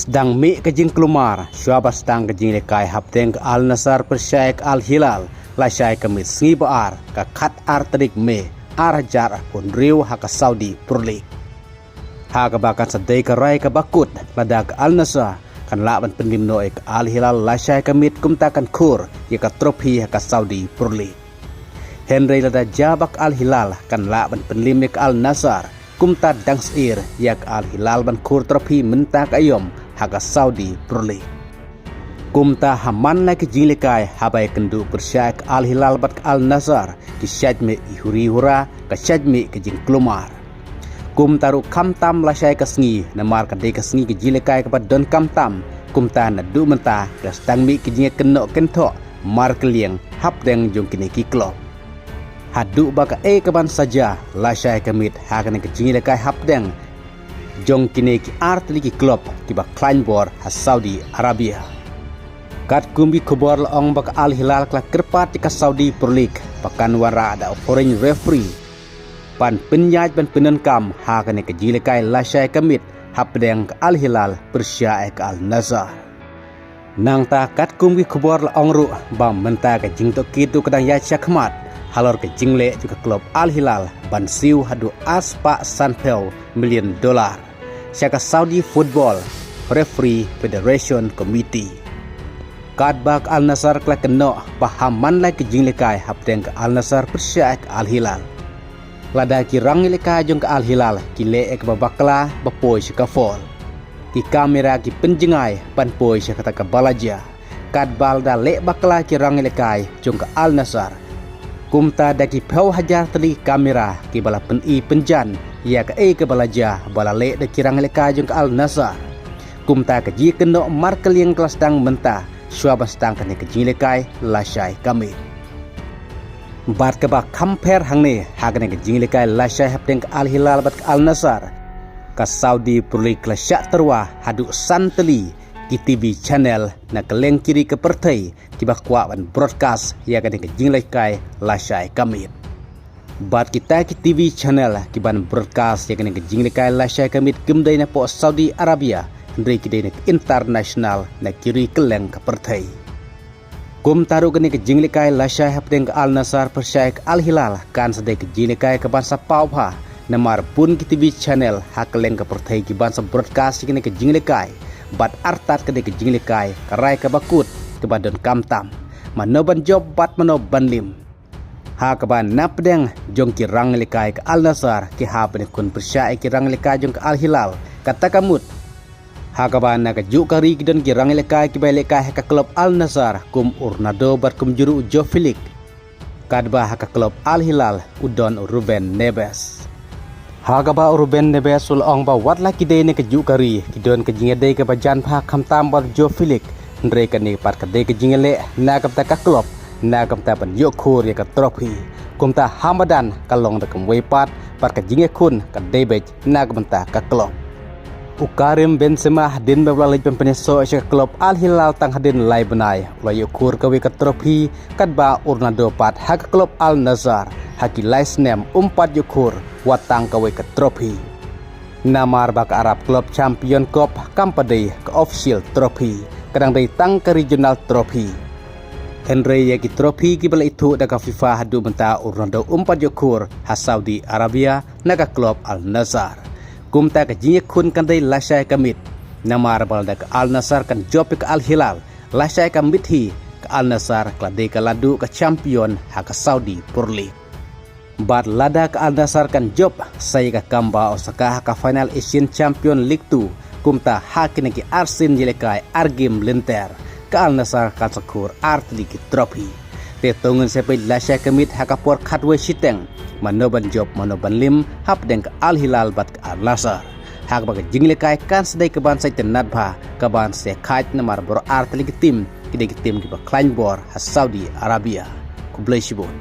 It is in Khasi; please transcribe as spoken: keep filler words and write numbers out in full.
Dang mih ka jingkulmar, shuwa ba sdang ka jinglehkai hapdeng ka Al Nassr pyrshah ïa ka Al Hilal, lashai ka miet sngi ba ar, ka khat ar tarik Mei, ar hajar arphew hynriew ha ka Saudi Pro League. Ha kaba kan sa dei ka rai kaba kut, lada ka Al Nassr kan lah ban pynlim noh ïa ka Al Hilal lashai ka miet, kumta kan khur ïa ka trophy ha ka Saudi Pro League. Hynrei lada jia ba ka Al Hilal kan lah ban pynlim ïa ka Al Nassr, kumta dang syier ïa ka Al Hilal ban khur trophy mynta ka aïom ha ka Saudi Pro League. Kumta ha man la ki jinglehkai, haba ïakynduh pyrshah ïa ka Al Hilal bad ka Al Nassr, ki shait mih i huri hura, ka shait mih ka jingkulmar. Kumta ruh khamtam lashai ka sngi, namar ka dei ka sngi ka jinglehkai kaba donkam tam, kumta naduh mynta ka sdang mih ka jingïakynnoh kynthoh markylliang hapdeng jong kine ki club. Haduh ba kaei kaban sa jia lashai ka miet ha kane ka jinglehkai hapdeng jong kine ki ar tylli ki club kiba khlaiñ bor ha Saudi Arabia. Katkum ki khubor la ong ba ka Al Hilal ka la kyrpad ïa ka Saudi Pro League ba kan wanrah da u foreign referee ban pynïaid ban pyndonkam ha kane ka jinglehkai lashai ka miet hapdeng ka Al Hilal pyrshah ïa ka Al Nassr. Nangta katkum ki khubor la ong ruh ba mynta ka jingtohkit ruh ka dang ïaid shakhmat halor ka jingleh jong ka club Al Hilal ban siew haduh arspah sanphew million dollar sha ka Saudi Football Referee Federation Committee. Katba ka Al Nassr ka la kynnoh ba ha man la ki jinglehkai hapdeng ka Al Nassr pyrshah ïa ka Al Hilal, lada ki rangïalehkai jong ka Al Hilal ki leh ïa kaba bakla ba poi sha ka foul, ki kamera ki pynjngai ban poi sha kata kaba la jia. Katba lada leh bakla ki rangïalehkai jong ka Al Nassr, kumta da ki phew hajar tylli ki kamera kiba la pyni pynjan ïa kaei kaba la jia ba la leh da ki rangïalehkai jong ka Al Nassr. Kumta ka jingïakynnoh markylliang ka la sdang mynta shuwa ba sdang kane ka jinglehkai lashai ka miet. Bad kaba kham pher hangne, ha kane ka jinglehkai lashai hapdeng ka Al Hilal bad ka Al Nassr, ka Saudi Pro League ka la shah tyrwa haduh san tylli ki TV channel na kylleng ki ri ka pyrthei kiba kwah ban broadcast ïa kane ka jinglehkai lashai ka miet. Bad kita ki TV channel kiban broadcast ïa kane ka jinglehkai lashai ka miet kim dei na poh Saudi Arabia, hynrei ki dei na ka international na ki ri kylleng ka pyrthei. Kumta ruh kane ka jinglehkai lashai hapdeng ka Al Nassr pyrshah ïa ka Al Hilal kan sa dei ka jinglehkai kaban sa paw bha, namar bun ki TV channel ha kylleng ka pyrthei kiban sa broadcast ïa kane ka jinglehkai. Bad artat ka dei ka jinglehkai ka rai kaba kut kaba donkam tam, mano ban jop bad mano ban lim. Ha kaba na pdeng jong ki rangïalehkai ka Al Nassr ki hap ban ïakhun pyrshah ïa ki rangïalehkai jong ka Al Hilal, kata ka mut. Ha kaba na kajuh ka ri ki don ki rangïalehkai kiba ïalehkai ha ka club Al Nassr kum u Ronaldo bad kumjuh ruh u Joao Felix. Katba ha ka club Al Hilal u don u Ruben Neves. Ha kaba u Ruben Neves u la ong ba wat la ki dei na kajuh ka ri, ki don ka jingïadei kaba jan bha khamtam bad u Joao Felix, hynrei kane pat ka dei ka jingïaleh na ka bynta ka club, na ka bynta ban ïoh khur ïa ka trophy. Kumta ha madan ka long da kumwei pat, bad ka jingïakhun ka dei beit na ka bynta ka club. U Karim Benzema hadien ba u la leit ban pynïasoh sha ka club Al Hilal tang hadien lai bnai, u la ïoh khur kawei ka trophy, katba u Ronaldo pat ha ka club Al Nassr ha ki lai snem um pat ïoh khur wat tang kawei ka trophy. Namar ba ka Arab Club Champion Cup kam pat dei ka official trophy, ka dang dei tang ka regional trophy. Hynrei ïa ki trophy kiba la ithuh da ka FIFA haduh mynta u Ronaldo um pat ïoh khur ha Saudi Arabia na ka club Al Nassr. Kumta ka jingïakhun kan dei lashai ka miet, namar ba lada ka Al Nassr kan jop ïa ka Al Hilal lashai ka miet hi, ka Al Nassr ka la dei ka la duh ka champion ha ka Saudi Pro League. Bad lada ka Al Nassr kan jop sa ïa ka kam ba u sah ha ka final Asian Champion League two, kumta ha kine ki arsien ïalehkai ar game lynter, ka Al Nassr kan sa khur ar tylli ki trophy. Te to ngin sa peit lashai ka miet ha ka por khatwei shiteng, mano ban jop mano ban lim hapdeng ka Al Hilal bad ka Al Nassr. Ha kaba ka jingïalehkai kan sa dei kaban sa itynnad bha, kaban sa khait namar baroh ar tylli ki team ki dei ki team kiba khlaiñ bor ha Saudi Arabia. Khublei shibun.